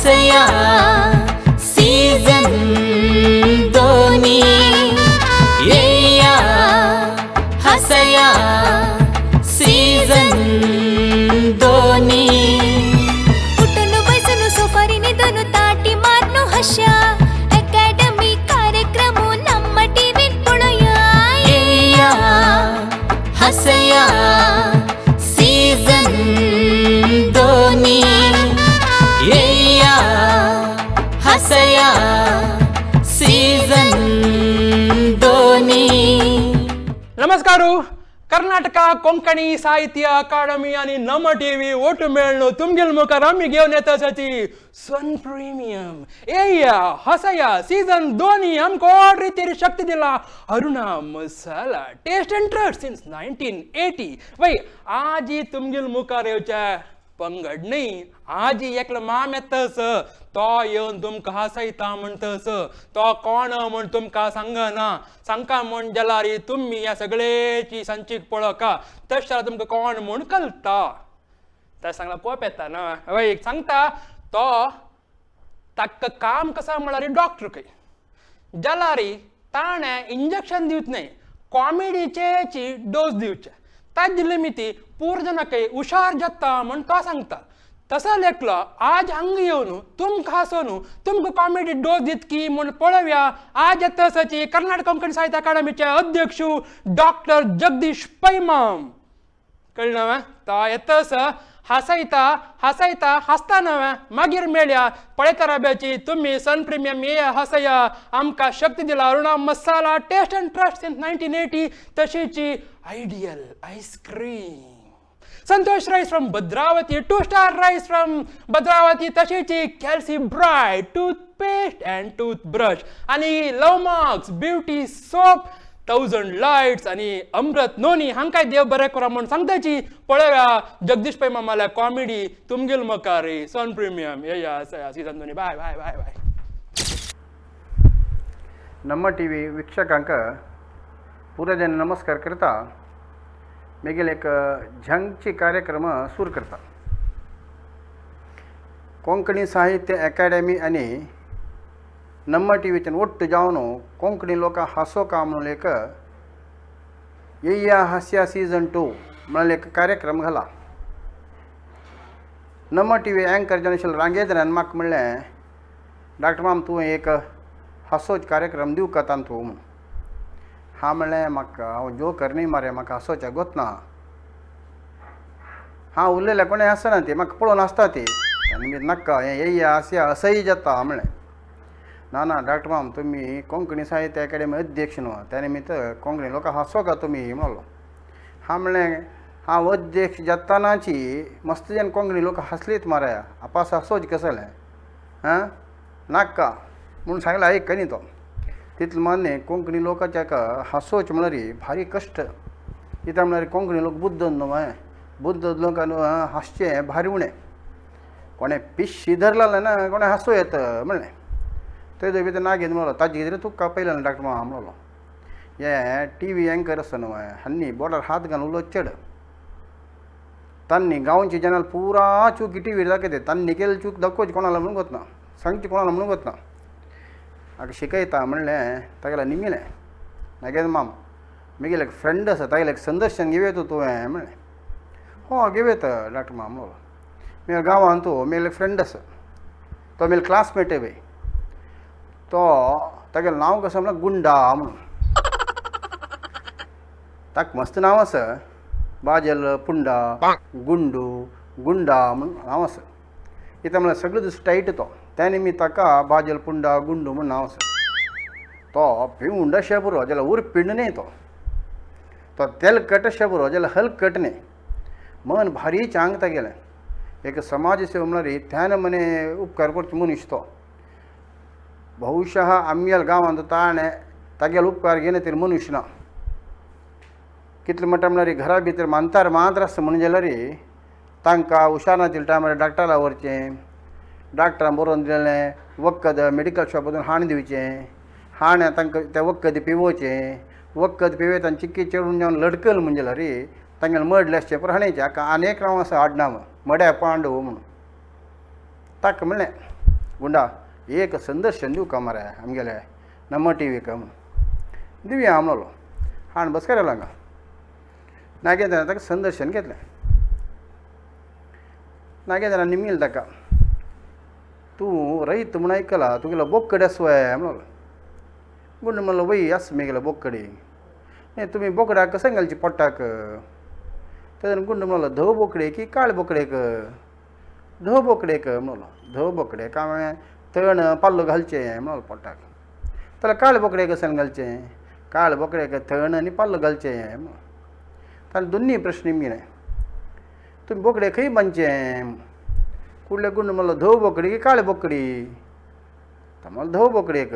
हसया season दोनी. येया हसया season दोनी. उठून बसून सोफारीने दोन ताटी मारनु हशा अकॅडमी कार्यक्रम ನಮ್ಮ ಟಿವಿ ಪೊಳಯ. येया हसया सीझन दोनी. येया हसया सीझन दोनी. ನಮಸ್ಕಾರ. ಕರ್ನಾಟಕ ಕೊಂಕಣಿ ಸಾಹಿತ್ಯ ಅಕಾಡೆಮಿ आणि नम टीव्ही ओटू मेळनु तुमगेल मुखार आमी घेवन येता आसाची सन प्रिमियम येया हसया सीझन दोनी. आमकां ऑड रितीर शक्ती दिला Aruna Masala, taste and trust since 1980. वय आजी तुमगेल मुखार येवच्या पंगड न्ही, आजी एकलो माम येतस, तो येवन तुमकां हासयता म्हणटस. तो कोण म्हण तुमकां सांगना. सांगका म्हण जाल्यार तुमी ह्या सगळेची संचीक पळोवका, तशें जाल्यार तुमकां कोण म्हूण कळटा. तशें सांगल्यार कोप येता ना. हय, एक सांगता, तो ताका काम कसा म्हळ्यार डॉक्टर खंय जाल्यार ताणें इंजेक्शन दिवच न्हय, कॉमेडीचेची डोस दिवचे. ताजे निमित्ती पूर जाणां हुशार जाता म्हण तो सांगता. तसो लेखलो आज हांगा येवन तुमकां हांसोवन तुमकां कॉमेडी डोस दितकी म्हूण पळोवया. आज येता आसाची कर्नाटक कोंकणी साहित्य अकादमीचे अध्यक्ष डॉक्टर जगदीश पैमाम. कळ्ळें न्हय? तो येतस हासयता हासयता हासता न्हय. मागीर मेळया. पळयता राब्याची तुमी सन प्रिमियम ये हसया. आमकां शक्ती दिला Aruna Masala, taste and trust since 1980. तशीची ideal ice cream, Santosh rice from Bhadravati, two star rice from Bhadravati, तशीची कॅल्सी bright toothpaste and toothbrush आनी Love Marks beauty soap, thousand lights आणि अमृत नोनी. हांकां देव बरें करा म्हूण सांगताची. पळोवया जगदीश पै मामाल्या कॉमेडी तुमगेल मुखार सन प्रिमियम येया सीझन दोनी. बाय बाय बाय बाय. ನಮ್ಮ ಟಿ ವಿ ವೀಕ್ಷಕಾಂक पुराजन नमस्कार करता. मागीर एक झंगची कार्यक्रम सुरू करता. कोंकणी साहित्य अकाडेमी आनी नम्मा टी व्हीच्यान ಒಟ್ಟು जावन कोंकणी लोकां हांसोवका म्हणून एक येया हास्या सीझन टू म्हणून एक कार्यक्रम घाला. नम्मा टी व्ही अँकर जावन रांगेद्रान म्हाका म्हणलें, "डॉक्टर माम, तूं एक हांसोवचो कार्यक्रम दिवका तांतू" म्हणून. हांव म्हणलें, "म्हाका हांव जोकर न्ही मरे, म्हाका हांसोवचें गोत ना." हांव उलयल्यार कोणें हांसना, ती म्हाका पळोवन हांसता ती. आनी नाका, हें येया हांसया असंय जाता म्हणलें. "ना ना डॉक्टर माम, तुमी कोंकणी साहित्य अकाडेमी अध्यक्ष न्हू, त्या निमित्त कोंकणी लोकांक हांसोवका तुमी" म्हणलो. हांव म्हणलें, "हांव अध्यक्ष जातानाची मस्त जन कोंकणी लोक हांसलीत मरे, आपास हांसोवचें कसलें आं, नाका" म्हणून सांगलें. आयक न्ही तो तितलें मान्य कोंकणी लोकांच्या हांसोवचें म्हणल्यार भारी कश्ट. कित्याक म्हणल्यार कोंकणी लोक बुद्द न्हू, बुद्द लोकां हांसचें भारी उणें. कोणें पिश्शी धरलें ना कोणें हांसूं येता म्हणलें. थंय भितर नागेंत म्हणलो, "ताजे कितें तुका पयलें ना डॉक्टर मामा" म्हणलो. हे टी व्ही अँकर आसा न्हू, हांणी बोडार हात घालून उलोवचें चड. तांणी गांवची जनाल पुरा चुकी टी व्हीर दाखयतात. तांणी केल्ली चूक दाखोवची कोणाला म्हणून ना, सांगची कोणाला म्हणून ना. म्हाका शिकयता म्हणलें, तागेलें निमिलें. नागेंत माम, म्हगेलें एक फ्रेंड आसा, तागेलें एक संदर्शन घेवं येता तुवें" म्हणलें. "हो, घेवं येता डॉक्टर माम" म्हणलो. "म्हज्या गांवांत म्हगेलो एक फ्रेंड आसा, तो म्हगेलो क्लासमेटय बी तो. तागेलें नांव कसो म्हणल्यार गुंडा म्हणून. ताका मस्त नांव आसा, बाजल पुंडा, गुंडू, गुंडा म्हणून नांव आसा. कित्याक म्हणल्यार सगळे दीस टायट तो, त्या निमित्त ताका बाजल पुंडा, गुंडू म्हूण नांव आसा. तो पिवंड अशें पुरो जाल्यार उरपिंड न्ही तो, तो तेलकट अशें पुरो जाल्यार हलकट न्ही. मन भारी चांग तागेलें. एक समाज सेवा म्हणल्यार त्यान मने उपकार करचो मनीस तो. बहुशः आमगेल्या गांवांत ताणें तागेलो उपकार घेयना तरी मनीस ना. कितले म्हणटा म्हणल्यार घरा भितर मानतार मात्र आसता म्हणून जाल्यार तांकां हुशार नातिल्ल्या टायमार डॉक्टरा व्हरचें, डॉक्टरान बरोवन दिलेलें वखद मेडिकल शॉपातून हाडून दिवचें, हाडून तांकां तें वखद पिवोवचें. वखद पिवयता आनी चिक्की चेडून जावन लडकल म्हण जाल्यार तांगेलें मडलें आसचें पुरो हाणेचें. हाका आनी एक नांव आसा आडनांव, मड्या पांडू म्हणून. ताका म्हणलें, गुंडा एक संदर्शन दिवका मरे आमगेले नम्म टी व्हीक म्हणून. दिवया म्हणलो. हाण बस केला हांगा नागेंद्रान ताका संदर्शन घेतलें. नागेंद्रान निमगील ताका, तूं रयत म्हूण आयकलां, तुगेलो बोकड आसवय म्हणलो. गुंड म्हणलो वय आसा म्हगेलो बोकडी. न्ही तुमी बोकडाक कशें घालचें पोटाक? तेन्ना गुंड म्हणलो धव बोकडेक की काळे बोकडेक? धव बोकडेक म्हणलो. धव बोकडेक हांवें तण पाल्लो घालचें म्हणलो पोटाक. जाल्यार काळे बोकडेक कशें घालचें? काळे बोकडेक तण आनी पाल्लो घालचें म्हणलो. ताणें दोन्नी प्रश्न निमगिले. तुमी बोकडे खंय बांदचें? कुडले गुंड म्हणलो धव बोकडी की काळे बोकडी? तो म्हणलो धव बोकडेक.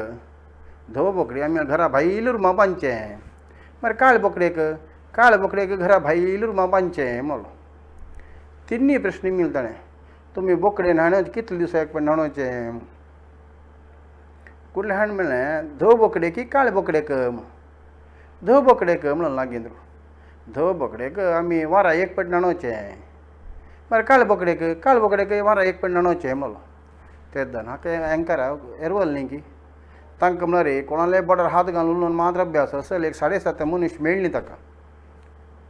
धव बोकडी आमी घरा भायल्या रुमा बांदचें. मागीर काळे बोकडेक? काळे बोकडेक घरा भायल्या रुमा बांदचें म्हणलो. तिन्नी प्रश्न निमगिले ताणें. तुमी बोकडे न्हाणोवचें कितले दिसा एक फावट न्हाणोवचें? कुडले हाण म्हणलें धव बोकडे की काळे बोकडेक? धव बोकडेक म्हणलो नागेंद्र. धव बोकडेक आमी वारा एक फावट न्हाणोवचें. मागीर काळे बोकडेक? काळे बोकडेक वारा एक फावट न्हाणोवचें म्हणलो. तेन्ना हाका एंकराक एरवल न्ही की तांकां म्हणल्यार कोणाले बोडार हात घालून मात्र अभ्यास असल एक 7.5 मनीस मेळ्ळी ताका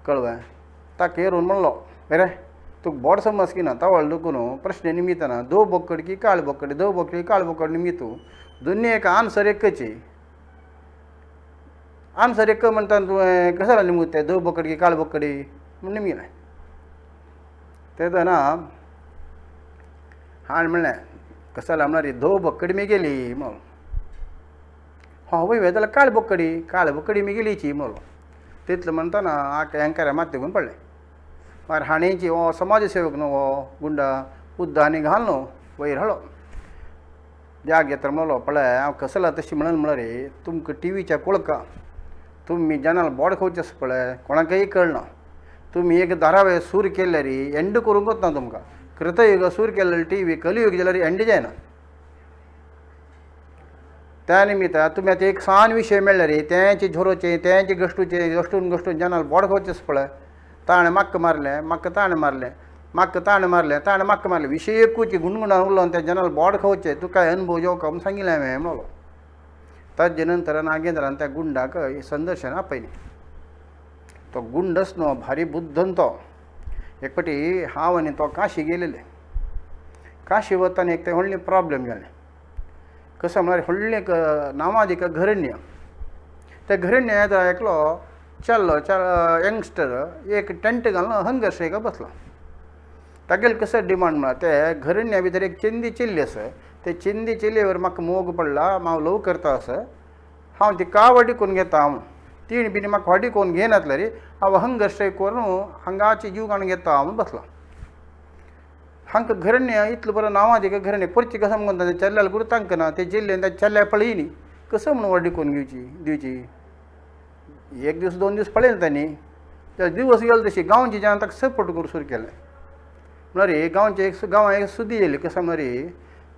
कळवें. ताका येरून म्हणलो रे तुका बोड समज की ना तवळ दुखून प्रश्न निमित्ताना धव बोकड की काळे बोकड, धव बोकडी काळे बोकड निमित्त दोन्ही एक आन्सर एकच. आन्सर एक म्हणटा तुवें कशें जालें निमगता तें धव बोकड की काळे बोकडी म्हूण निमगिलें. तेन्ना हाणें म्हणलें कशें जालें म्हणल्यार धव बोकडी मेगेली म्हणलो. हां वय जाल्यार काळे बोकडी, काळे बोकडी मेगेलीची म्हणलो. तितलें म्हणटना आक एंकरा मात तेगून पडलें. मागीर हाणेंची हो समाजसेवक न्हू हो गुंडा उद्द आनी घाल न्हू वयर हाडलो. जाग येता म्हणलो पळय हांव कसला तशी म्हणून म्हणल्यार तुमकां टिवीच्या कोळका तुमी जनाल बोड खावचें आसा पळय कोणाकय कळना. तुमी एक धारावे सूर केल्यार एंड करूंकच ना तुमकां. कृतयुग सूर केलेले टिवी कलियुग जाल्यार एंड जायना. त्या निमित्तान तुमी आतां एक सान विशय मेळ्ळ्यार तेंचे झरोचें तेंचे गश्टूचें गश्टून गश्टून जनाल बोड खावचें आसा पळय. ताणें म्हाका मारलें, म्हाका ताणें मारलें, म्हाका ताणें मारलें, ताणें म्हाका मारलें. विशय एकूच गुणगुणान उरलो त्या जनाल बोड खावचें तुका अनुभव येवका म्हूण सांगिल्लें हांवें म्हणलो. ताजे नंतर नागेंद्रान त्या गुंडाक संदर्शन आपयलें. तो गुंडच न्हू भारी बुद्धन तो. एक फावटी हांव आनी तो काशी गेलेले. काशी वतना एक तें व्हडलें प्रॉब्लेम जालें. कसो म्हळ्यार व्हडलें एक नांवादीक घरण्य. त्या घरण्य एकलो चेडो यंगस्टर एक टेंट घालून हंगर स्ट्रायकाक बसलो. तागेलें कसो डिमांड म्हळ्यार ते घरण्या भितर एक चिंदी चेल्ली आसा ते चिंदी चेल्लेवर म्हाका मोग पडला, हांव लव करता आसा, हांव तिका व्हडी करून घेता म्हूण. तीण बीन म्हाका व्हडी करून घेयनासल्यार हांव हंगर स्ट्रायक करून हांगाचे जीव काडून घेता म्हूण बसलो. हांकां घरण्य इतलो बरो नांवादीक घरण्य परती कसो म्हणटा ते चेल्ल्याक गुरू तांकां ना ते चेल्ले त्या चेल्ल्याक पळयनी कसो म्हणून व्हडी करून घेवची दिवची. एक दीस दोन दीस पळयलें तांणी. त्या दिवस गेले तशी गांवची जन ताका सपोर्ट करूंक सुरू केलें. म्हणल्यार गांवचे एक गांवां एक सुद्दी येयली कसो म्हणल्यार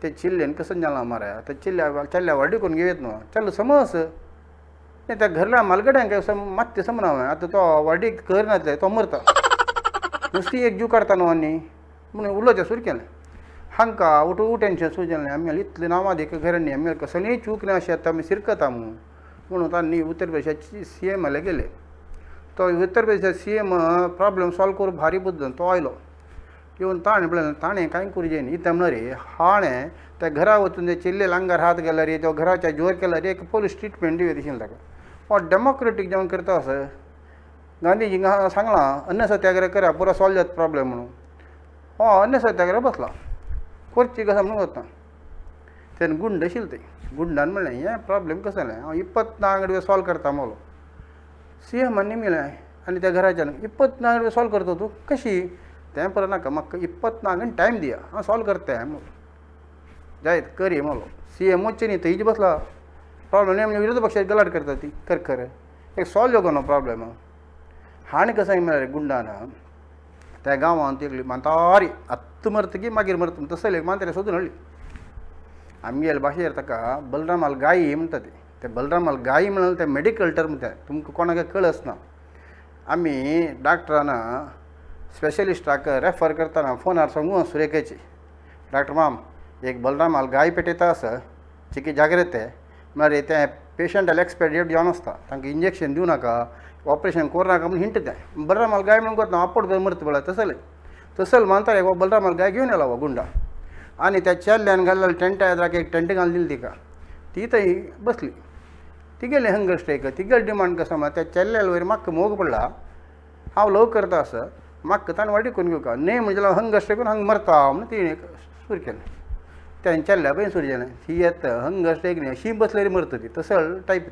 ते चिल्लेन कसो जालां मरे त्या चिल्ल्या चेल्ल्या व्हडली करून घेवयत न्हू चेल्लो समज न्ही त्या घरल्या म्हालगड्यांक मात्तें समजना हांवें आतां तो व्हडीक करनासले तो मरता नुस्ती एक जीव काडटा न्हू आनी म्हणून उलोवचें सुरू केलें. हांकां उठू टेंशन सुरू जालें आमी इतलें नांवादीक घरांनी आमी कसलीय चूक ना अशें आतां आमी शिरकता म्हूण म्हणून तांणी उत्तर प्रदेशाचे सी एम गेले. तो उत्तर प्रदेशाचे सी एम प्रॉब्लम सॉल्व करूंक भारी बुद्द तो आयलो. येवन ताणें पळयलें ताणें कांय करूं न्ही इतलें म्हणल्यार हाणें त्या घरा वचून ते चेल्ले आंगार हात घाल्यार तो घराच्या जोर केल्यार एक पोलीस ट्रिटमेंट दिवया दिशिल्लें ताका. हो डेमोक्रेटीक जेवण करता आसा. गांधीजींक सांगलां अन्न सत्याग्रह करा पुरो सॉल्व जाता प्रॉब्लम म्हणून. हो अन्न सत्याग्रह बसला करची कसो म्हणून वता. तेन्ना गुंड आशिल्ले ते गुंडान म्हणलें हें प्रॉब्लम कसो जालें हांव 24 सॉल्व करता म्हणलो. सी एमान निमगिलें आनी त्या घराच्यान 24 सॉल्व करता तूं कशी? तें पळय नाका म्हाका 24 टायम दिया हांव सॉल्व करता म्हणलो. जायत करी म्हणलो. सी एम वचचें न्ही थंयच बसला प्रॉब्लम न्ही म्हणजे विरोधी पक्षाची गलाट करता ती कर खरें एक सॉल्व जावंक ना प्रॉब्लम. हाणें कसो म्हळ्यार गुंडान त्या गांवांत एकली म्हातारी आत्तां मरतकीर मागीर मरता तसली एक म्हातारी सोदून हाडली. आमगेले भाशेर ताका बलरामाल गायी म्हणटा ते. ते बलरामाल गायी म्हणल्यार ते मेडिकल टर्म ते तुमकां कोणाक कळच ना. आमी डॉक्टरान स्पेशलिस्टाक रेफर करतना फोनार सांगू सुरेखाची डॉक्टर माम एक बलरामाल गाय पेटयता आसा चिकी जाग्रत म्हळ्यार तें पेशंटाले एक्सपायरी डेट जावन आसता, तांकां इंजेक्शन दिवं नाका, ऑपरेशन करूं नाका म्हूण हिंट तें. बलरामाल गाय म्हणून करता आपट करून मरता पळय तसलें तसल मानता एक बलरामाल गाय घेवन येयलो हो गुंडा आनी त्या चेल्ल्यान घाल्लेल्या टेंटा येद्राक एक टेंट घालून दिली तिका, ती थंय बसली. तिगेलें हंगर स्ट्रायक, तिगेलें डिमांड कसो म्हळ्यार त्या चेल्ल्याल वयर म्हाका मोग पडला, हांव लव करता आसा, म्हाका ताणें वाडी करून घेवका न्हय म्हणजे जाल्यार हंगर स्ट्रायक करून हांगा मरता म्हणून तिणें सुरू केलें. तें चेल्ल्या पळय सुरू जालें, ती येता हंगर स्ट्रायक न्ही अशी बसल्यार मरता ती तसल टायप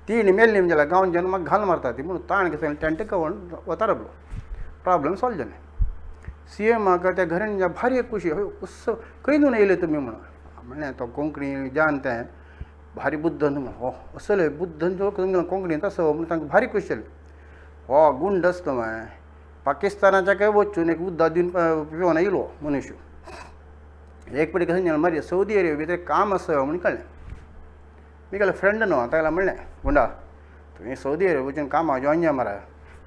तिणें मेल्ली म्हणजे जाल्यार गांवच्यान म्हाका घाल मारता ती म्हणून ताणें कितें सांगलें टेंट कवन वता रावलो. प्रॉब्लम सॉल्व जालें. सी एमाक त्या घरान भारी एक खुशी, हय उत्सव खंय न्हून येयले तुमी म्हणून. म्हणलें तो कोंकणी जान तें भारी बुद्धन म्हणून, हो असले बुद्धन जो कोंकणींत आसा म्हणून तांकां भारी खुशी जाली. हो गुंड आसलो मागीर पाकिस्तानाच्या काय वचून एक उद्दा दिवन पिवन येयलो मनुष्य. एक पटी कशें जालें मागीर सौदी अरेबिया भितर काम आसा म्हणून कळ्ळें. मिगेलो फ्रेंड न्हू ताका म्हणलें गुंडा तुवें सौदी अरेबिया वचून कामाक जॉयन जा मरे,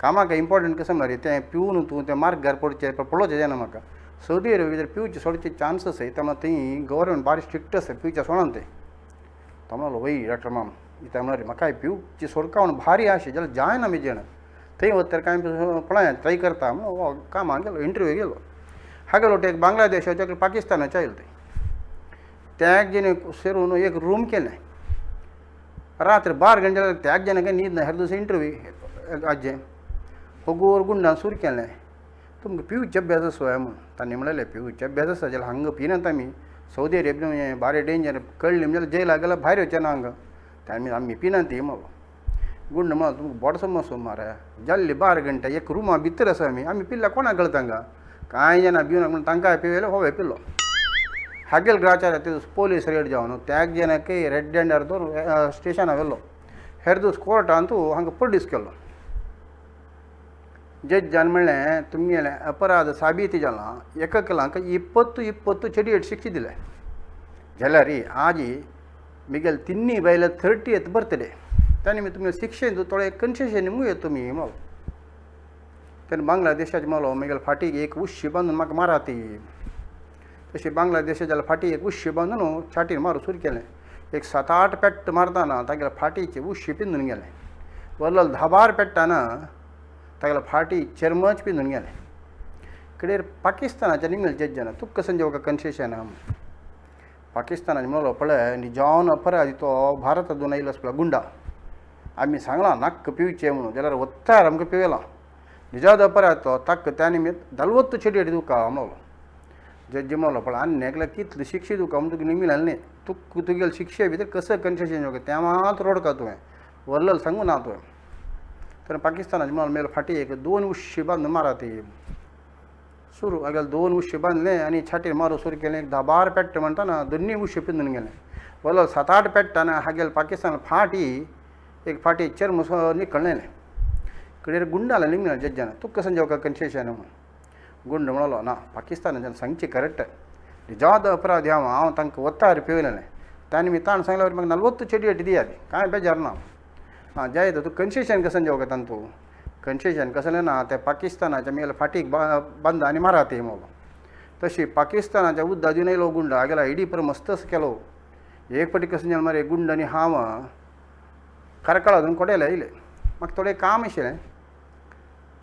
कामाक इम्पोर्टंट कशें मरे तें पिवन तूं तें मार्गार पडचें पळोवचें जायना म्हाका. सौदी अरेबिया भितर पिवचें सोडचे चान्स आसा तेन्ना थंय गव्हर्मेंट भारी स्ट्रिक्ट आसा पिवचें सोडना तें. तो म्हणलो वय डॉक्टर माम इत्या म्हणल्यार म्हाकाय पिवची सोडका म्हणून भारी आशे जाल्यार जायना म्हजेन थंय वता कांय पळय ट्राय करता म्हणून कामाक गेलो, इंटरव्यू गेलो. हागेलो एक बांगलादेशाचो पाकिस्तानाचो आयलो थंय. त्या एक जण सेरून एक रूम केलें. रात्र 12 घंटे त्याग जण काय न्हीद ना, हेर दुसरें इंटरव्यू आजें होगोर गुंडान सूर केलें. तुमकां पिवचे अभ्यास आसा म्हणून तांणी म्हणलें पिवचे अभ्यास आसा जाल्यार हांगा पिनात आमी, सौदी अरेबिया हें भारी डेंजर कळ्ळें म्हणजे जेला गेल्यार भायर वचना हांगा, आमी आमी पिनात ती म्हणलो. गुंड म्हणलो तुमकां बोट समज मारे जाल्ली 12 घंटे एक रुमा भितर आसा आमी, आमी पिल्ल्या कोणाक कळता हांगा कांय जाणा भिवना म्हणून तांकां पिवेलें होवे पिल्लो. हागेल ग्राचार ते पोलीस रेड जावन त्याग जणांक रेड हँडर दवर स्टेशना व्हेलो. हेर दीस कोर्टान तूं हांगा प्रोड्यूस केलो. जज्जान म्हणलें तुमगेलें अपराध साबीत जाला, एककलांक 20 चेडयेट शिक्षा दिले. जाल्यार आजी मिगेल तिन्नी बायले 30th birthday ताणें मी तुमगे शिक्षेन थोडे कन्सेशन निमूं तुमी म्हणलो. तेन्ना बांगलादेशाचे म्हणलो मिगेल फाटीक एक उशी बांदून म्हाका मारा ती. तशी बांगलादेशाच्या जाल्यार फाटी एक उशी बांदून छाटीर मारूं सुरू केलें. एक 7-8 पेट्ट मारतना तागेल्या फाटीचे उशी पिंदून गेलें. वरलो 10-12 पेट्टाना तागेल्या फाटी चर्मच पिंदून गेलें. कडेर पाकिस्तानाच्या निमणें जज जाणा तुका कशें जेवका कन्सेशन आहा. पाकिस्तानाचे म्हणलो पळय निजान अपराधी तो भारतांतून आयलो आसलो गुंडा, आमी सांगलां नाक्क पिवचें म्हणून जाल्यार वत्तार आमकां पिवयलां, निजाद अपराध तो ताका त्या निमित्त 40 चेडयेट तुका म्हणलो. जज्जी म्हणलो पळय आनी एकल्या कितली शिक्षा तुका म्हूण तुका निमी घालनी, तुका तुगेले शिक्षे भितर कसं कन्सेशन येवका तें मात रोडका तुवें वरलें सांगू ना तुवें. तर पाकिस्तानाचे म्हणलो मेले फाटी एक 2 उशी बांदून मारा ती सुरू. हागेले 2 उशी बांदले आनी छाटीर मारूं सुरू केलें. एक 10-12 पेट्ट म्हणटाना दोन्नी उशी पिंदून गेलें. वरलो 7-8 पेट्टाना हागेले पाकिस्तान फाटी एक फाटी चर्म निकळ्ळें. कडेर गुंडाला निमणें जज्जान तुका कशें जेवका कन्सेशन म्हणून. गुंड म्हणलो ना पाकिस्तानाच्यान सांगचें करेक्ट निजाद अपराधी हांव, हांव तांकां वत्तार पिवयलें त्या निमित्तान सांगल्यार म्हाका 40 चेडयेट दियात कांय बेजार ना. आं जायत तूं कन्सेशन कशें जेवका तांतू कन्सेशन कसलें ना त्या पाकिस्तानाच्या मेल फाटीक बांदा आनी मारा ते म्हणलो. तशी पाकिस्तानाच्या उद्दा दिवन येयलो गुंड हागेला इडी पर मस्तच केलो. एक फावटी कशें जालें मरे गुंड आनी हांव कार्कळातून कोडेले येयले. म्हाका थोडें काम आशिल्लें.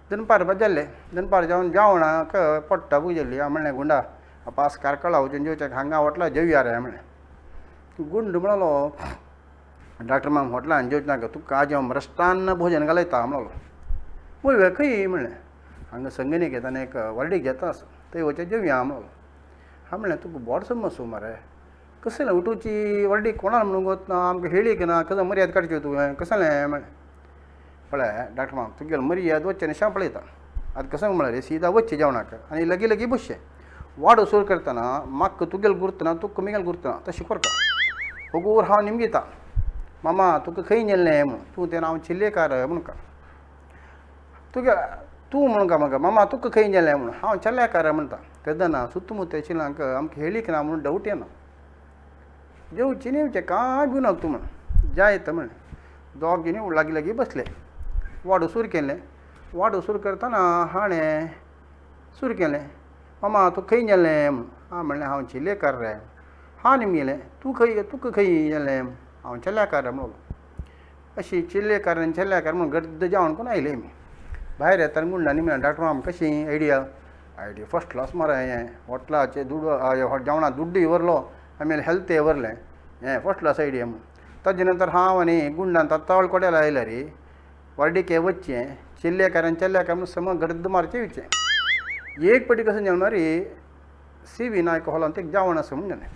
दनपार जाल्लें, दनपार जावन जेवणाक पोट्टा भूक जाल्ली. हांव म्हणलें गुंडा पास कार्कळा वचून जेवच्याक हांगा हॉटलां जेवया रे म्हणलें. गुंड म्हणलो डॉक्टर माम हॉटलान जेवचें नाका तुका आज हांव रस्तान भोजन घालयता म्हणलो. वय खंय म्हणलें हांगा संगणीक येताना एक वर्डीक घेता आसा थंय वचून जेवया म्हणलो. हांव म्हणलें तुका बोड समज मरे कसलें उठोवची वर्डीक कोणाक म्हणून वतना आमकां हेळीक ना कसो मर्याद काडच्यो तुवें कसलें म्हणलें. पळय डॉक्टर माम तुगेलो मर्याद वचचें निशा पळयता आतां कसो म्हळ्यार सिदा वचचें जेवणाक आनी लगीं लगीं बसचें वाडो सुरू करतना म्हाका तुगेलो गुर्तना तुका मिगेलो गुर्तना तशें करता होगोर हांव निमगिता मामा तुका खंय गेल्लें म्हणून तूं तेन्ना हांव चिल्लेकार म्हणका तुगे तूं म्हणून का म्हाका मामा तुका खंय गेलें म्हणून हांव चेल्लेकार म्हणटा तेन्ना सुत्तुमुत्ते शिलांक आमकां हेळीक ना म्हणून डावट येना जेवचें न्ही कांय भिवनाका तूं म्हण जायत म्हणलें. दोग न्ही लागीं लागीं बसले वाडो सुरू केलें. वाडो सुरू करतना हाणें सुरू केलें मामा तूं खंय गेलें म्हणून. हांव म्हणलें हांव चिल्लेकार रे. हांव निमगेलें तूं खंय तुका खंय जालें हांव चेल्याकार म्हणलो. अशी चिल्लेकार आनी चेल्याकार म्हणून गर्द जेवण करून आयले आमी. भायर येतना गुंडांनी म्हणलें डॉक्टर माम कशी आयडिया आयडिया फर्स्ट क्लास मरे हें हॉटलाचे दुडू जेवणा दुड्डूय व्हरलो आमी हेल्थय व्हरलें हें फर्स्ट क्लास आयडिया म्हणून. ताजे नंतर हांव आनी गुंडान तत्तावळ कोड्याला आयल्या रे वार्डिके वचचें चिल्लेकार आनी चेल्लेकार म्हणून सम गर्द मारचें वचचें. एक पटी कसं जालें मरे सी व्ही नायक हॉलांत एक जेवण आसा म्हणून जालें.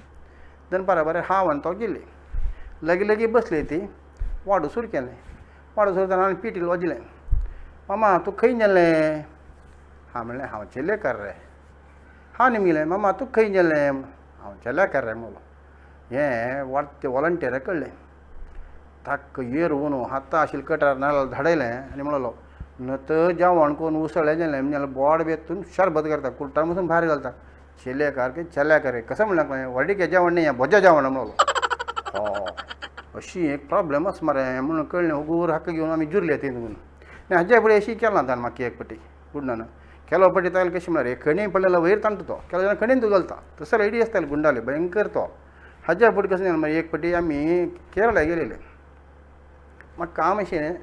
दनपारा बरें हांव आनी तो गेली लगी लगी बसली ती वाडू सुरू केलें. वाडू सुरू जातना हांवें पिटील वाजयलें मामा तूं खंय गेलें. हांव म्हणलें हांव चेल्लेकार रे. हांव निमगेलें मामा तूं खंय गेलें. हांव चेल्याकार रे म्हणलो. हें वाडते वॉलंटियराक कळ्ळें. ताका येरवून हाता आशिल्लें कटार नाल्ल धाडयलें आनी म्हणलो न तर जेवण करून उसळ्ळें जालें म्हणजे बोड बेतून शरबत करता कुलटान पसून भायर घालता चेलेकार की चेल्याकार कसं म्हणलें व्हडीके जेवण न्ही भोज्या जेवण म्हणलो. हय अशी एक प्रॉब्लेम आसा मरे म्हणून कळ्ळें उगूर हाका घेवन आमी जुरले थंय म्हणून. आनी हाज्या फुडें अशी केलां ताणें म्हाका एक पटी गुंडान केलो पटी ताका कशें म्हळ्यार खणी पडलेलो वयर ताणटा तो केलो जाल्यार खणीन तूं घालता तसो आयडिया आसताले गुंडाले भयंकर तो. हाज्या फुडें कशें जालें मागीर एक पटी आमी केरळा गेलेले. म्हाका काम अशें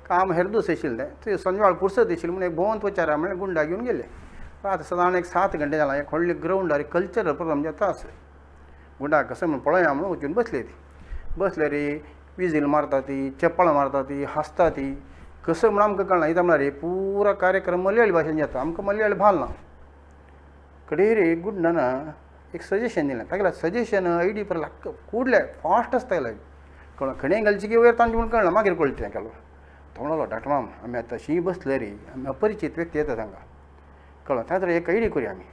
काम हेर दीस आशिल्लें तें संजवाळ पुरसत आशिल्लें म्हणून एक भोंवत वचारा म्हणल्यार गुंडा घेवन गेले. रात सदां एक 7 घंटे जालां एक व्हडलें ग्रावंडार एक कल्चरल प्रोग्राम जाता आसा. गुंडा कसं म्हणून पळोवया म्हणून वचून बसले ती बसले रे विजील मारता ती चप्पलां मारता ती हांसता ती कसं म्हणून आमकां कळना. कित्याक म्हळ्यार पुरा कार्यक्रम मलयाळी भाशेन जाता आमकां मलयाळी भाल ना. कडेर एक गुंडान एक सजेशन दिलें तागेलें सजेशन आयडी पर कुडले फास्ट आसता कळ्ळें खणें घालची की वयर तांचे म्हणून कळना मागीर कळटा तें केलो. तो म्हणलो डॉक्टर माम आमी आतां तशीं बसले रे आमी अपरिचीत व्यक्ती येता तांकां कळ्ळें तांकां एक आयडी करुया आमी.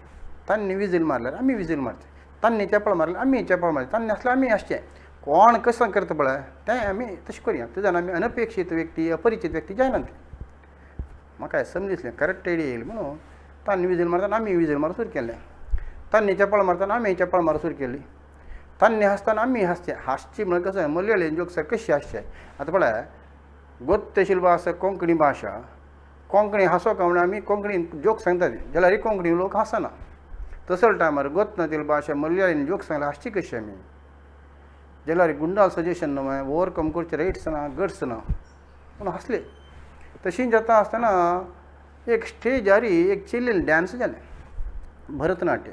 तांणी विजील मारल्यार आमी विजील मारचें तांणी चपळ मारल्यार आमी चपळ मारचें तांणी आसल्यार आमी आसचें कोण कसो करता पळय तें आमी तशें करुया. तेज्यान आमी अनपेक्षीत व्यक्ती अपरिचीत व्यक्ती जायना ती. म्हाका सम दिसलें करेक्ट आयडिया येयली म्हणून तांणी विजील मारतना आमी विजील मारूंक सुरू केलें. तांणी चपळ मारतना आमी चपळ मारूंक सुरू केली. तांणी हांसतना आमी हांसचें. हांसची म्हणल्यार कसं मलयाळी जोक कशी हांसचें आतां पळय गोत्तशील भास कोंकणी भाशा कोंकणी हांसो काय म्हणून आमी कोंकणीन जोक सांगता ती जाल्यार कोंकणी लोक हांसना. तसो टायमार गोत्तनातील भाशा मलयाळीन जोक सांगल्यार हांसची कशी आमी. जाल्यार गुंडाल सजेशन न्हय ओवरकम करचे रायट्स ना गट्स ना पूण हांसले. तशी जाता आसतना एक स्टेजार एक चेल्लेन डांस जालें भरतनाट्य.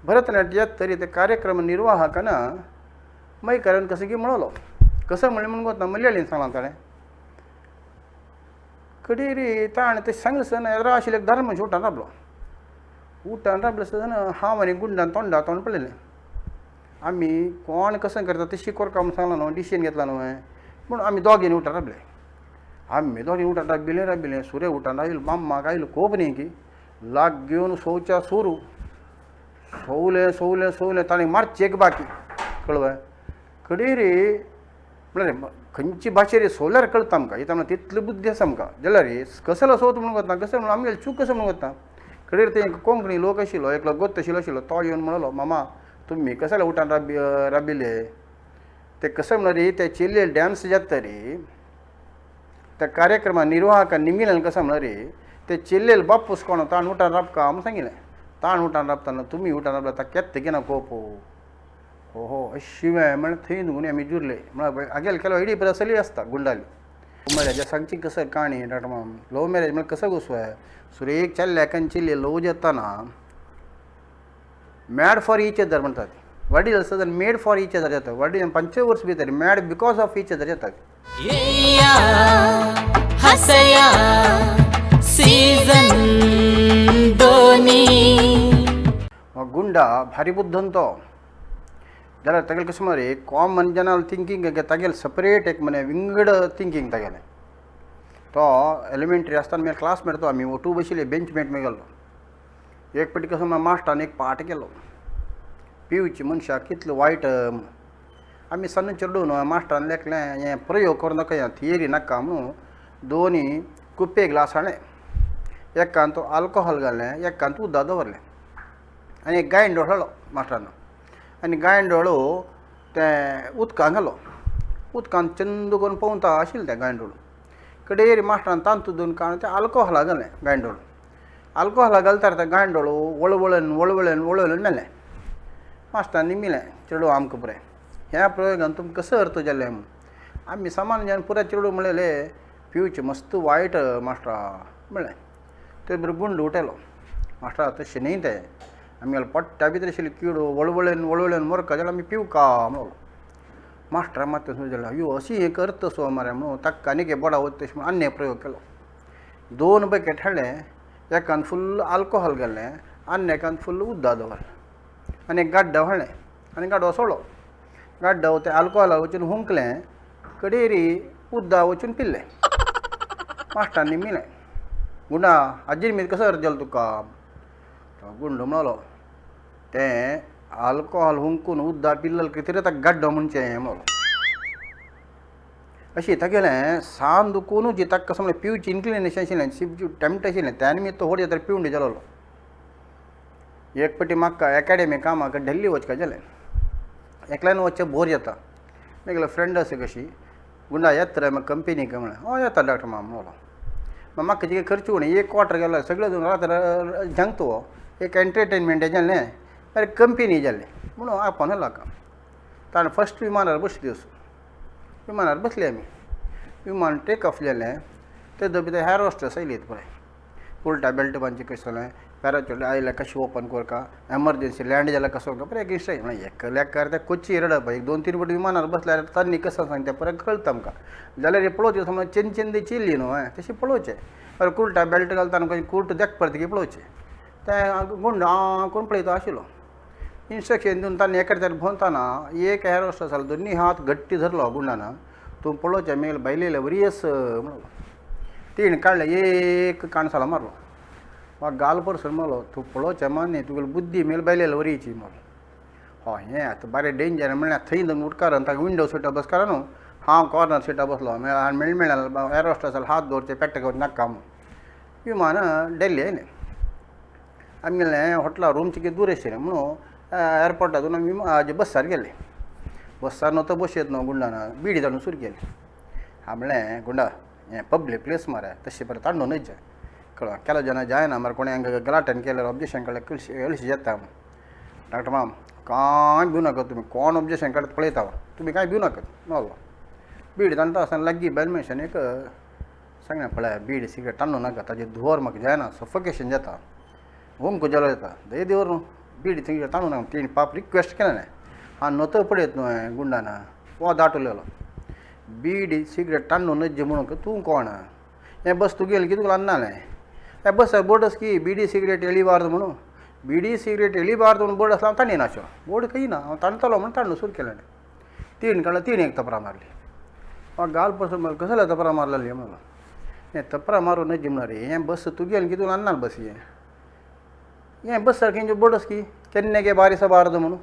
भरतनाट्य तरी ते कार्यक्रम निर्वाहकान मैकारान कसं की म्हणलो कसं म्हणलें म्हणून गोत ना मलयाळीन सांगलां ताणें. कडेर ताणें तशें सांगलें सर येद्रा आशिल्लें एक धर्म उठान राबलो उठान राबलो सर हांव आनी गुंडान तोंडा तोंड पळयलें. आमी कोण कसं करता तशी करता म्हणून सांगलां न्हू डिसिजन घेतला न्हू पूण आमी दोगांनी उठान राबले. आमी दोगांनी उठान राबिल्लें राबिल्लें सुरे उठान आयलो माम्माक आयलो कोप न्ही की लाग घेवन सोवच्या सुरू सोवलें सोवलें सोवलें ताणें मारचें एक बाकी कळ्ळें. कडेर म्हळ्यार खंयची भाशेर सोवल्यार कळटा आमकां कित्याक म्हणल्यार तितली बुद्धी आसा आमकां. जाल्यार कसलो सोद म्हणून वतना कसो म्हणून आमगेले चूक कसो म्हणून वता. कडेर ते कोंकणी लोक आशिल्लो एकलो गोत्त आशिल्लो आशिल्लो तो येवन म्हणलो मामा तुमी कशाला उठान राबिल्ले ते कसं म्हणल्यार ते चेल्ले डांस जाता रे त्या कार्यक्रमा निर्वाहकान निमिल्यान कसं म्हणल्यार ते चेल्लेल बापूस कोण ताण उठान राबका म्हणून सांगिल्लें. ताण उठान राबताना तुमी उठान राबला ताका केत्त घेना कोप हो हो अशी म्हळ्यार थंय न्हू आमी जुरले म्हळ्यार हागेले केलो आयडी पर असली आसता गुंडाली. मॅरेज सांगची कसं काणी डॉक्टर माम लव मॅरेज म्हळ्यार कसं घुसवाय सुरेक चेल्ल्याक आनी चेल्ले लव जाताना मॅड फॉर इच अदर म्हणटात. वडील आसता मेड फॉर इच अदर जाता वडील 5 वर्स भितर mad because of each other जाता. हसया सीझन 2. गुंडा भारी बुद्धन तो जाल्यार तागेलें कशें मरे कॉमन जनरल थिंकींग तागेलें सेपरेट एक मने विंगड थिंकींग तागेलें. तो एलिमेंट्री आसतना मागीर क्लासमेट तो आमी ओटू बशिल्ले बेंच मेट मेगेलो. एक पटी कसो मास्टरान एक पाठ केलो पिवची मनशाक कितलो वायट. आमी सन्न चेडूं न्हू मास्टरान लेखलें हें प्रयोग करूं नाका हें थियरी नाका म्हणून दोनी कुप्पे ग्लास हाडलें एकान तो आल्कोहॉल घालें एकान उदक दवरलें आनी एक गायंडोळ हाडलो मास्टरान आनी गायंडोळ तें उदकान घालो उदकान चंद करून पोंवता आशिल्लें तें गायंडोळ. कडेर मास्टरान तांतू दोन काडून तें आल्कोहॉला घालें गायंडोळ. आल्कोहॉला घालता तें गायंडोळ वळवळून वळवळून वळवळून मेलें. मास्टरान निमिलें चेडूं आमकां बरें ह्या प्रयोगान तुमकां कसो अर्थ जालें म्हूण आमी सामान्य जन पुराय चेडूं म्हणलें पिवचें मस्त वायट मास्टरा म्हणलें. ते बरोबर गुंड उठयलो मास्टरा तशें न्ही तें आमगेल्या पोट्ट्या भितर आशिल्ली किडो वळवळेन वळवळेन मरका जाल्यार आमी पिवका म्हणलो. मास्टरा मात जालें अयो अशी हें करता सो मरे म्हणून ताका आनीक बोडा वता तशें म्हणून आनी एक प्रयोग केलो. 2 बकेट हाडले, एकान फुल्ल आल्कोहॉल घालें आनी एकान फुल्ल उदक दवरलें आनी एक गाड्डो हाडलें आनी गाडो सोडलो. गाड्डो तें आल्कोहॉला वचून हुंकलें कडेरी उदक वचून पिल्लें. मास्टरान मिलें गुंडा हाजेर मीर कसो अर्थ जालो तुका? तो गुंड म्हणलो तें आल्कोहॉल हुंकून उदक पिल्लें कितें ताका गाड्डो म्हणचें म्हणलो. अशें तागेलें सान दुखून जी ताका कसो म्हणल्यार पिवची इन्क्लिनेशन आशिल्लें टेम्प्ट आशिल्लें त्या निमित्त तो व्हड जाता पिवंड जालोलो. एक पटी म्हाका एकाडेमी कामाक दिल्ली वचपा जालें, एकल्यान वचचें बोर जाता. मागीर फ्रेंड आसा कशी गुंडा येता रे म्हाका कंपनीक म्हणलें. हय येता डॉक्टर माम म्हणलो. मागीर म्हाका कितें खर्च उणें एक क्वॉर्टर गेलो सगळें जाण रात झंगतो एक एंटरटेनमेंट जालें मागीर कंपनी जालें म्हणून आपोवन व्हेलो हाका. ताणें फर्स्ट विमानार बसली वचून विमानार बसली आमी. विमान टेक ऑफ जालें ते भितर हेअर होस्टेस आयली पळय उल्टा बेल्ट बांदचे कशें जालें पॅराच्यूट आयलें कशें ओपन करका एमर्जन्सी लँड जाल्यार कसो बरें एक इन्स्ट्रक्शन म्हळ्यार एक लेकार ते कोची रडप एक 2-3 फावटी विमानार बसल्यार तांणी कसो सांगता परत कळटा आमकां. जाल्यार पळोवचें समज चेन चेन चिल्ली न्हू हांवें तशें पळोवचें बरें कुर्टा बेल्ट घालता न्हू कुर्ट देख पडटा की पळोवचें तें गुंड आं करून पळयता आशिल्लो. इन्स्ट्रक्शन दिवन तांणी एका तरी भोंवतना एक हेअर होस्टेस आसलो दोनी हात घट्टी धरलो गुंडान तूं पळोवचें मेल बायलेले वरी आस म्हणलो. तिणें काडलें एक काणसालो मारलो वा गाल परसून म्हणलो तूं पळोवचें मान न्ही तुगेली बुद्धी मेल बायलेले वरीची म्हणलो. हय हें आतां बरें डेंजर म्हणल्यार थंय दोन उठकार ताका विंडो सिटार बसकार न्हू हांव कॉर्नर सिटार बसलो आनी मेळ मेळ्ळें एअर होस्टेसाक हात दवरचें पेट्ट घेवन नाका म्हूण. विमान दिल्ली आयलें आमगेलें हॉटेला रूमचे कितें दूर आशिल्लें म्हणून एअरपोर्टातून आमी बस्सार गेले. बस्सार न्हू तो बस येत न्हू गुंडान बिडी ताणून सुरू केली. हांव म्हणलें गुंडा हें पब्लीक प्लेस मरे तशें बरें तांडू न्हय कळ्ळें केलो जेन्ना जायना मरे कोणें हांगा गलाट्यान केल्यार ऑब्जेक्शन काडल्यार कळशी जाता. डॉक्टर माम कांय भिवू नाका तुमी कोण ऑब्जेक्शन काडटा पळयता तुमी कांय भिवू नाकात म्हणलो. बीड तांडटा आसतना लागीं बायल मनशान एक सांगलें पळय बीड सिगरेट तांडू नाका ताजें धुंवर म्हाका जायना सफोकेशन जाता हुमको जालो जाता दय देवर न्हू बीड सिगरेट तांडू नाका. तेणी पाप रिक्वेस्ट केलें हांव नतो पळयत न्हू गुंडान हो दाट उलयलो बीडी सिगरेट तांडू नज्जे म्हणून तूं कोण हें बस तुगेलें कितें अन्नालें हें बस बोर्ड आसा की बिडी सिगरेट एळीबार्द म्हणून बिडी सिगरेट एळीबार्द म्हणून बोर्ड आसलो हांव तांणी नाचो बोर्ड खंय ना हांव ताणटलो म्हणून तांडू सुरू केलें. तीण काडलो तीण एक तपरा मारली म्हाका गाल पसून म्हणलें कसले तपरा मारलेली म्हणलो हें तपरा मारून नज्जे म्हणून रे हें बस तुगेलें कितें अन्नाल बस हें हें बस सारकें बोर्ड आसा की केन्ना गे बारिसबार्द म्हणून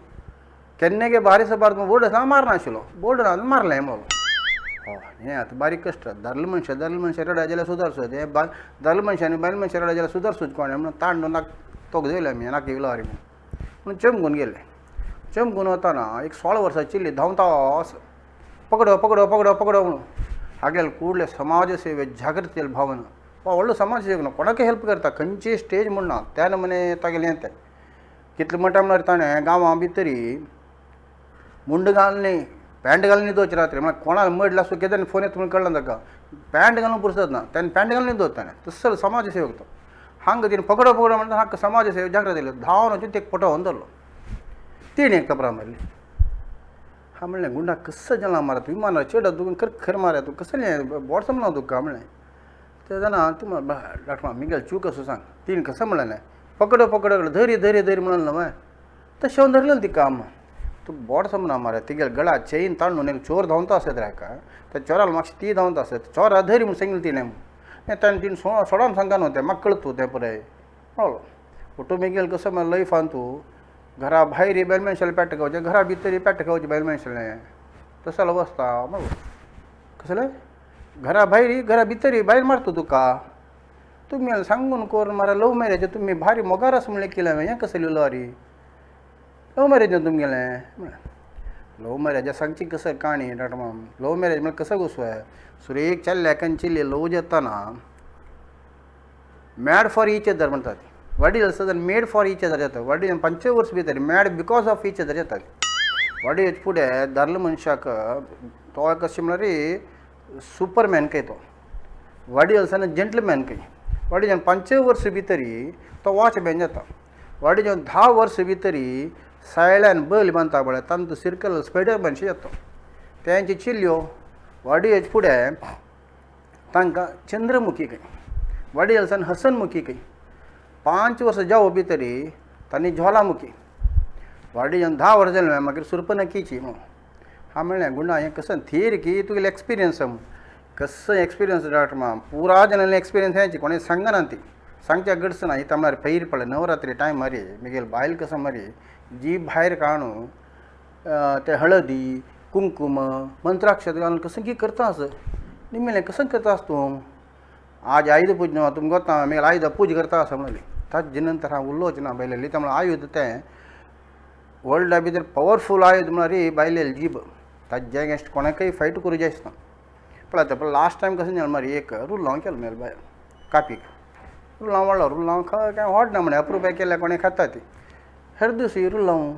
केन्ना गे बारिसबार्द म्हणून बोर्ड आसा हांव मारनाशिल्लो बोर्ड ना मारलें म्हणलो. हय हें आतां बारीक कश्ट दादलो मनशां दादलो मनशां रडा जाल्यार सुदारचो हें बायल दादलो मनशां आनी बायल मनशां रडा जाल्यार सुदारचोच कोणें म्हणून तांडू नाक तोक देवले आमी नाक येयलो अरे म्हणून चमकून गेले. चमकून वतना एक 16 वर्सां चिल्ली धांवता असो पकडो पकडो पकडो पकडो म्हणून हागेले कुडले समाज सेवे जागृती भावना हो व्हडलो समाज सेवक न्हू कोणाकय हेल्प करता खंयची स्टेज म्हूण ना त्या नमुने तागेलें हें तें कितले म्हणटा म्हणल्यार ताणें गांवां भितरी मुंड घालून पॅन्ट घालून न्हिदोवचें रात्री म्हळ्यार कोणाक मडलो आसूं कितें फोन येता म्हणून कळना ताका पॅन्ट घालून पुरसत ना ताणें पॅन्ट घालून न्हिदोवचें ताणें तसो समाज सेवक तो. हांगा तिणें पकडो पकडो म्हणटा हाका समाज सेवक जागृत येयलो धांवन वचून तेका पटोवन धरलो तिणें एक तपरा मारली. हांव म्हणलें गुंडा कसो जाला मारा तूं विमानार चेडा तुका खर खर मारया तूं कसलें बोट समजना तुका म्हणलें. ते जाणा तूं डॉक्टर मिगेल चूक असो सांग तिणें कसो म्हणलें पकडो पकडो धरी धरी धरी म्हणलें न्हू तशें हांव धरलें तिका तूं बोट समजना मारे तिगेले गळा चेन ताणून एक चोर धांवता आसत रे हाका त्या चोराल मातशें ती धांवता आसत चोरा धरी म्हूण सांगिल्लें तिणें ताणें तिणें सोडोन सांगता न्हू तें म्हाका कळत तें पळय म्हणलो. ऑटो मिगेल कसो म्हळ्यार लायफान तूं घरा भायर बायल मनशाले पेट्ट खावचें घरा भितर पेट्ट खावचें बायल मनशालें तसो बसता म्हणलो. कसलें घरा भायर घरा भितर बायल मारता तुका तुमी सांगून करून मारे लव मॅरेज तुमी भारी मोगार आसा म्हणलें केलें हें कसलें लव रे लव मॅरेज न्हू तुमगेलें म्हणलें. लव मॅरेजा सांगची कसं काणी डॉक्टर माम लव मॅरेज म्हळ्यार कसो गोसो सुरेक चल्ल्याक आनी चेडली लव जाताना मॅड फॉर इच अदर म्हणटा ती वडील आसता मेड फॉर इच अदर जाता. वडील पंच वर्स भितर made because of each other जाता. वडील फुडें दादलो मनशाक तो कशें म्हळ्यार सुपरमॅन कय तो. वडील आसतना जंटलमॅन कय. वडील पंच वर्स भितरी तो वॉचमॅन जाता. वडील 10 वर्स भितरी सायल्यान बैल बांदता पळय तांचो सिरकल स्पायडरमॅन जाता. तेंची चिल्यो वडील फुडें तांकां चंद्रमुखी कय. वडील आसतना हसनमुखी कय. 5 वर्सां जावो भितरी तांणी ज्वालामुखी. वडील 10 वर्सां जालें मागीर सुरपनखीची म्हणून. हांव म्हणलें गुंडा हें कसं थियरी की तुगेलें एक्सपिरियन्स कसं एक्सपिरियन्स डॉक्टर माम पुरा जाणांले एक्सपिरियन्स हेंची कोणें सांगना ती सांगच्या गरज ना. इतां म्हळ्यार पयर पळय नवरात्री टायम मारी मिगेल बायल कसं मारी जीभ भायर काडून ते हळदी कुंकुम मंत्राक्षर घालून कसं की करता आस. निम्मेलें कसं करता आस तूं आज आयुध पूज न्हू तुमकां गोता मिगेल आयुध पूज करता आसा म्हणली. ताजे नंतर हांव उल्लोच ना बायलेली. त्या म्हळ्यार आयुध तें वर्ल्डा भितर पवरफूल आयुध म्हळ्यार बायलेली जीभ. ताजे अगेन्स्ट कोणाकय फायट करूं जाय आसना. पळय आतां पळय लास्ट टायम कसं जालें मारी एक रुल्लांव केलो मेल बायल कापीक रुल्लांव वाडलो. रुल्लांव काय व्हड ना म्हणे अप्रुपाय केल्यार कोणें खाता ती. हेर दीस रुल्लांव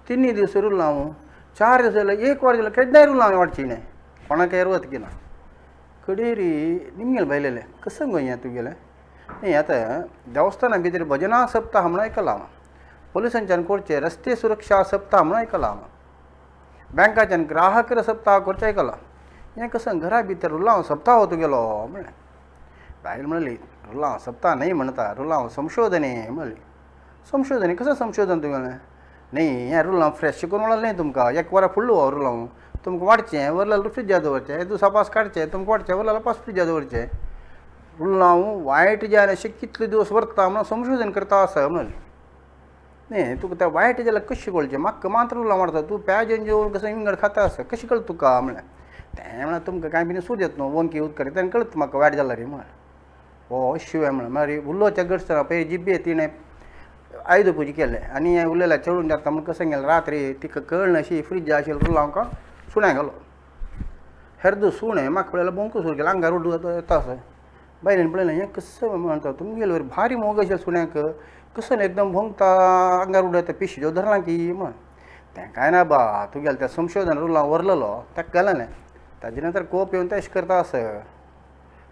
3 दीस रुल्लांव 4 दीस जाल्यार 1 वर जाल्यार केन्नाय रुल्लांव वाडची न्हय कोणाकय वत की ना. कडेरी निमगेल बायलेलें कसं गो हें तुगेलें न्ही. आतां देवस्थाना भितर भजना सप्ताह म्हणून आयकलां हांव. पोलिसांच्यान करचें रस्ते सुरक्षा सप्ताह म्हणून आयकलां हांव. बँकाच्यान ग्राहक सप्ताह करचें आयकलां. हें कसं घरा भितर रुल्लांव सप्ताह हो तुगेलो म्हणलें. बायल म्हणली रुल्लांव सप्ताह न्हय म्हणटा रुल्लांव संशोधने म्हणली. संशोधन कसं संशोधन तुगेलें न्ही. हें रुल्लांव फ्रेश करून म्हणलें न्ही तुमकां 1 वरां फुडलो हो रुल्लांव तुमकां वाडचें वरल्यार फ्रिजा दवरचें दुसरा पास काडचें तुमकां वाडचें वरल्यार पास फ्रिजा दवरचें. रुल्लांव वायट जाय अशें कितले दिवस व्हरता म्हणून संशोधन करता आसा म्हणलें. न्ही तुका तें वायट जाल्यार कशें कळचें म्हाका मात्र रुल्लांव वाडटा तूं प्याजेन जेवण कसें विंगड खाता आसा कशें कळटा तुका म्हणलें. तें म्हणल्यार तुमकां कांय बी सूज येता न्हू वंकी उदक तें कळटा म्हाका वायट जाल्यार रे म्हणलें. हो शिवाय म्हणलें मागीर उलोवच्या गरज पळय जिब्बे तिणें आयुध पुजा केलें आनी हें उलयलें चडून जाता म्हूण कसं गेलें रात्री तिका कळना अशी फ्रिजा आशिल्लो रुल्लांव सुण्या घालो. हेर सुणें म्हाका पळयल्यार बोंको सुरू केलो आंगार उड्डू येता आसा. बायलेन पळयलें हें कसं म्हणटा तुमगेले भारी मोग अशें सुण्याक कसं एकदम भोंकता आंगार उडयता येता पिशे जो धरला की म्हण. तें कांय ना बा तुगेलें तें संशोधन रुल्लांव व्हरलेलो ताका घालें ताजे नंतर कोप येवन तें अशें करता आसा.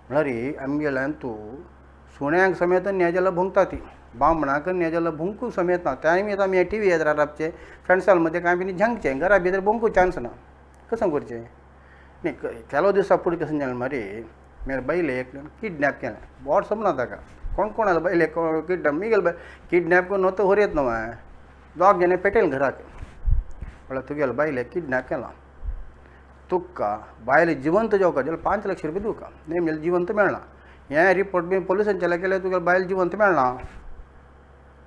म्हळ्यार आमगेल्यान तूं सुण्यांक समेत न्या भोंकता ती बामणाक न्या भोंकूंक समेत ना. त्या निमित्त आमी टी व्ही येदरा राबचें फ्रेंड्सां मदें कांय बी झंगचें घरा भितर भोंकूंक चान्स ना. कसं करचें न्ही. केलो दिसा फुडें कसं जालें मारी मेरे बायलेक किडनॅप केलें. बोट समना ताका कोण कोण बायलेक किडनॅप मिगेल बायल किडनॅप करून न्हू व्हर येत न्हू हांवें दोग जाणां पेटयलें घराक. म्हळ्यार तुगेले बायलेक किडनॅप केलां तुका बायल जिवंत जेवका जाल्यार 5 लाख रुपया दिवका न्ही म्हणजे जिवंत मेळना. हें रिपोर्ट बी पोलिसांच्यान केल्यार तुगेले बायल जिवंत मेळना.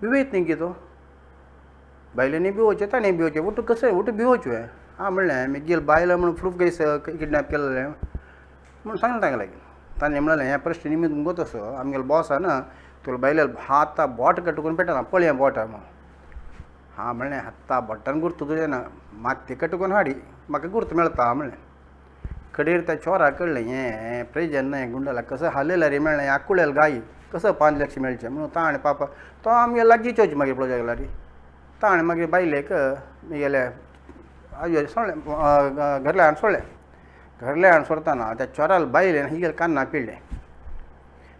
भिवयत न्ही की तो बायलेनी भिवोचें ताणें भिवोचें उठ कसं उठ भिवोचें. हांव म्हणलें मिगेल बायल म्हणून प्रूफ घेस किडनॅप केलेलें म्हणून सांगलें तांकां लागीं. ताणें म्हणलें हें प्रश्न निमित्त मुगो तसो आमगेलो बॉस आहा ना तुगेलो बायले हाता बोट कट करून पेटना पळय बोट म्हणून. हांव म्हणलें हाता बोटान गुर्त तुजें ना माती कट करून हाडी म्हाका गुर्त मेळटा म्हणलें. कडेर त्या चोराक कळ्ळें हें प्रेजन न्हय गुंडाला कसं हालयल्यार रे मेळ्ळें आकुळेल गायी कसं 5 लक्ष मेळचें म्हणून ताणें पापा तो आमगे लागींच मागीर पळोवपाक गेल्यार ताणें मागीर बायलेक मिगेले आजू सोडलें घरल्या हाडून सोडलें. घरल्या हाडून सोडताना त्या चोराल बायलेन हिगेले कान्ना पिळ्ळें.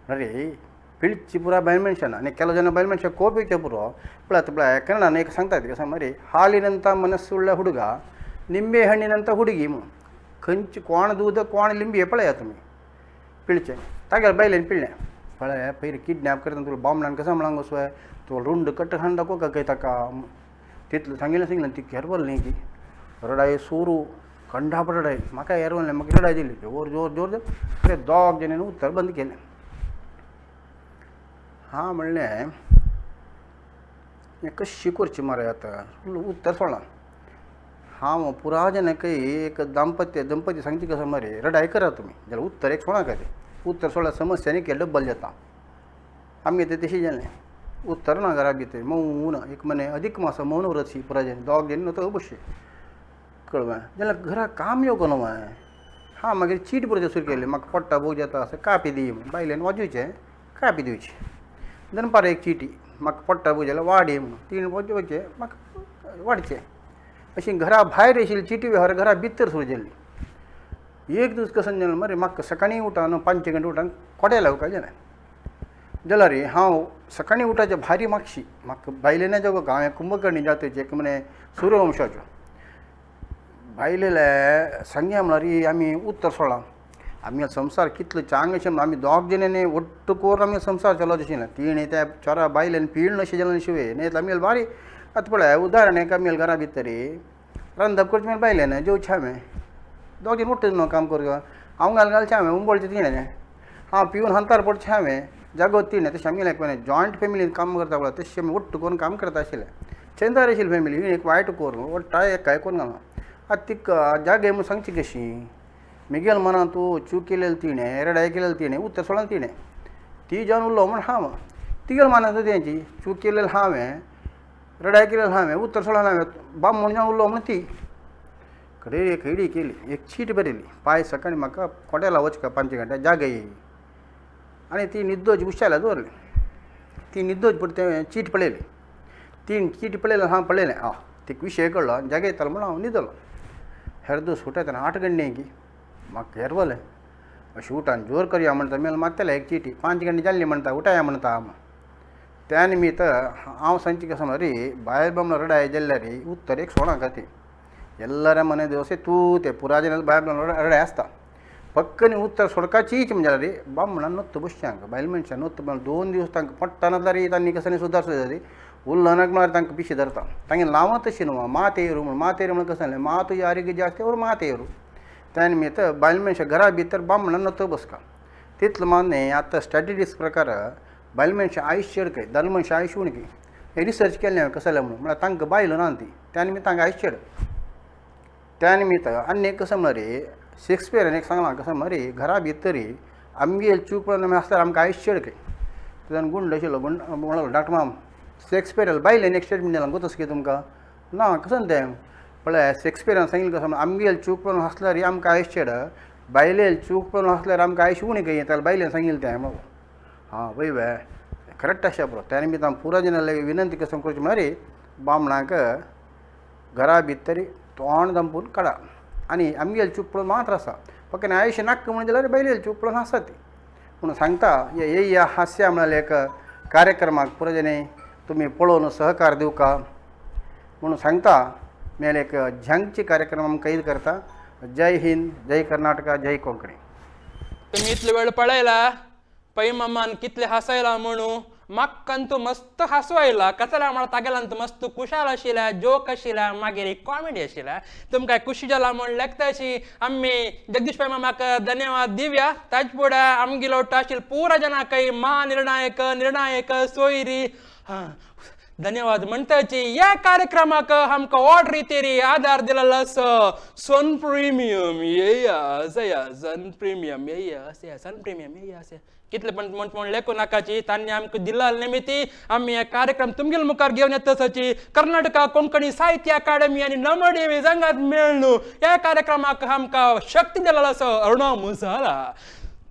अरे पिळची पुरा बायल मनशान आनी केलो जेन्ना बायल मनशाक कोप येवचें पुरो. पळय आतां पळय कन्नडान एक सांगता कसं मरे ಹಾಲಿನಂಥ ಮನಸ್ಸುಳ್ಳ ಹುಡುಗ ನಿಂಬೆ ಹಣ್ಣಿನಂಥ ಹುಡುಗಿ म्हणून. खंयची कोण दूद कोण लिंबी पळया तुमी पिळचें तागेले बायलेन पिळ्ळें. पळय पयर किडनॅप करता तुका बामणान कसं म्हणूंक वचूं तुका रुंड कट्ट हांडा कोका काय ताका तितलें सांगिल्लें सांगिल्लें ती केरवल न्ही की रडाय सुरू कंठाप रडाय म्हाका एरवल न्ही म्हाका रडाय दिली जोर जोर जोर जोर दोग जाणांनी उत्तर बंद केलें. हां म्हणलें हें कशी करची मरे आतां उत्तर सोडलां. हांव पुरा जाणांकय एक दांपत्य दंपती सांगची कसं मरे रडाय करा तुमी जाल्यार उत्तर एक सोडा ते उत्तर सोडल्यार समस्या न्ही डब्बल जाता. आमगे तें तशें जालें उत्तर ना घरा भितर मौन एक मने अधिक मास मौन व्रत शी पुरा जाण दोग जाण न्हू तो बशे कळ्ळें जाल्यार घरा काम येवंक न्हू हांवें. हां मागीर चीट बरोवचें सुरू केलें म्हाका पोट्टा भोग जाता असो कापी दी म्हूण. बायलेन वाजोवचें कापी दिवची दनपार एक चिटी म्हाका पोट्टा पळय जाल्यार वाडी म्हणून तिणें पळोवचें वचचें म्हाका वाडचें. अशी घरा भायर आशिल्ली चिटी वेव्हार घरा भितर सुरू जाल्ली. एक दीस कसो जालें मरे म्हाका सकाळीं उठान 5 घंटे उठान कोड्या लावपाक जालें जाल्यार हांव सकाळीं उठाचें भारी मागशी म्हाका बायलेने जगो हांवें कुंभकर्णी जातीचे एक म्हणे सूर्यवंशाच्यो बायलेले सांग्या म्हळ्यार आमी उत्तर सोडला आमी संवसार कितलो चांग अशें आमी दोग जणांनी ಒಟ್ಟು कोर आमी संवसार चलोवचें आशिल्लें. तिणें त्या चोरा बायलेन पीळ अशें जालें शिवे न्ही आमी बारी आतां पळय उदाहरण एक आमी घरा भितर रांदप करचें म्हळ्यार बायलेन जेवचें हांवें दोग जाण उठ्ठा न्हू काम करूं हांव घाल घालचें हांवें उंबळचें तिणें हांव पिवन हांतार पडचें हांवें जागो तिणें. तशें आमी एक जॉयंट फॅमिलीन काम करता पळय तशें आमी ಒಟ್ಟು करून काम करता आशिल्लें. चेंदार आशिल्ली फॅमिली ही एक वायट करून वट्टाय एकाय करून घालना. आतां तिका जागे म्हूण सांगची कशी मिगेल मनान तूं चूक केलेली तिणें रडाय केलेली तिणें उत्तर सोडलें तिणें ती जावन उरलो म्हूण हांव तिगेल मनांत तेंची चूक केलेली हांवें रडाय केलेली हांवें उत्तर सोडलें हांवें बामण जावन उरलो म्हूण ती कडे एक आयडी केली एक चीट बरयली पाय सकाळीं म्हाका कोटेला वचका 5 घंटे जागे येई आनी ती निद्दोज उशाला दवरली. ती निद्दोज पळय तें चीट पळयली ती चीट पळयली हांव पळयलें आं तिका विशय कळ्ळो आनी जागे येतालो म्हूण हांव न्हिदलो. हेर दीस उठयतना 8 घंटे की म्हाका हेरवलें अशें उठान जोर करया म्हणटा मेल मारतलें एक चिटी 5 घंटे जाल्ली म्हणटा उठाया म्हणटा हांव. त्या निमित्त हांव सांगची कसं रे बायल बामण रडाय जाल्यार रे उत्तर एक सोणा खातीर ಎಲ್ಲರ ಮನೆ ದೋಸೆ ತೂತೆ ಪುರಾ ಜನ ಬಾयल ರಡೆ आसता पक्कनी उत्तर सोडकाचीच म्हणजे रे बामणान नೊत्त बसचें बायल मनशान नೊत्त 2 दिवस तांकां पडटा नासल्यार तांणी कसं सुदारचो जाय उल्लनाक म्हळ्यार तांकां पिशे धरता तांगे लावत तशी न्हू मातेरू म्हण मातेरू म्हणून कसं जालें मातू आरोग्य जास्त और मातेरू. त्या निमित्त बायल मनशां घरा भितर बामणान नೊत्त बसका तितलें मान्य. आतां स्टॅटिस्टिक्स प्रकार बायल मनशां आयुश्य चड काय दादले मनशां आयुश्य उणें हे रिसर्च केलें हांवें कसं जालें म्हणून म्हळ्यार तांकां बायलो ना ती त्या निमित्त तांकां आयुश्य चड. त्या निमित्त आनी एक कसं म्हळ्यार शेक्सपियरान एक सांगलां कसं म्हळ्यार घरा भितर आमगेर चूक पळोवन आमी आसल्यार आमकां आयुश्य चड काय. तातूंत गुंड आशिल्लो गुंड म्हणलो डॉक्टर माम शेक्सपियरान बायलेन एक स्टेटमेंट दिलां गोत कितें तुमकां ना कसं तें पळय शेक्सपियरान सांगिल्लें कसं आमगेर चूक पळोवन आसल्यार आमकां आयुश्य चड बायलेन चूक पळोवन आसल्यार आमकां आयुश्य उणें काय ताका बायलेन सांगिल्लें तें म्हणलो हां वय वे करेक्ट आसा बरो. त्या निमित्त हांव पुरा जणां विनंती कसं करची म्हळ्यार बामणाक घरा भितर तोंड दंपून काडा आनी आमगेल चूक पळोवन मात्र आसा फक्त आयुश्य नाक्क म्हणून जाल्यार बायलेल चूक पळोवन आसा ती म्हणून सांगता हे या हास्य म्हळ्यार एक कार्यक्रमाक पुरा जणे तुमी पळोवन सहकार दिवका म्हणून सांगता. मेल एक झंगची कार्यक्रम आमकां कैद करता. जय हिंद, जय कर्नाटका, जय कोंकणी. तुम्ही इतलो वेळ पळयला पै मामान कितले हासयला म्हणू म्हाका मस्त हांसो आयला कचरा म्हळ्यार तागेल्यान मस्त खुशाल आशिल्ल्या जोक आशिल्ल्या मागीर एक कॉमेडी आशिल्ल्या तुमकां खुशी जाला म्हूण लेखताशी आमी जगदीश पै मामाक धन्यवाद दिवया. ताज फुडें आमगेलो आशिल्ले पुरा जनाकय महानिर्णायक निर्णायक सोयरी धन्यवाद म्हणटाची. ह्या कार्यक्रमाक आमकां व्हड रितीरी आदार दिलेलो आसा सन प्रिमियम येया असया सन प्रिमियम येया असया सन प्रिमियम येया असया कितले पण म्हण लेखू नाकाची तांणी आमकां दिला निमित्ती आमी हे कार्यक्रम तुमगेल मुखार घेवन येता तसची कर्नाटका कोंकणी साहित्य अकादमी आनी नमडी संगात मेळ्ळू ह्या कार्यक्रमाक आमकां शक्ती दिलेलो आसा Aruna Masala.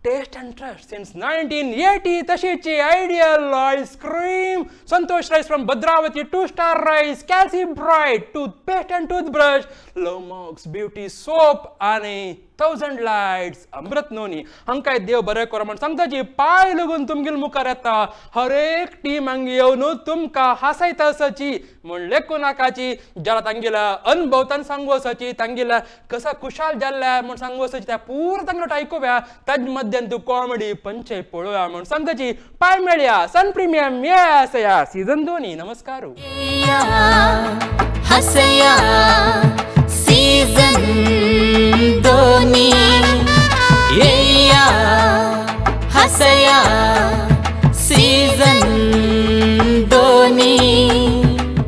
Taste and trust since 1980 तशीची ideal ice cream Santosh rice from Bhadravati 2 star rice Calci bright toothpaste and toothbrush Lomax beauty soap आनी 1000 लायट्स अमृत नोनी हांकां देव बरें करो म्हण सांगता जी पांय लागून तुमगेल मुखार येता हर एक टीम हांगा येवन तुमकां हांसयता आसाची म्हण लेखू नाकाची ज्याला तांगेल्या अनुभव तांकां सांगू आसाची तांगेल्या कसा खुशाल जाल्ल्या म्हण सांगू आसाची त्या पुरा तांगेलो आयकुया ताज मध्यान तूं कॉमेडी पंचय पळोवया म्हण सांगताची. पांय मेळया सन प्रिमियम येस या सीझन 2. नमस्कार. हसया सीझन 2.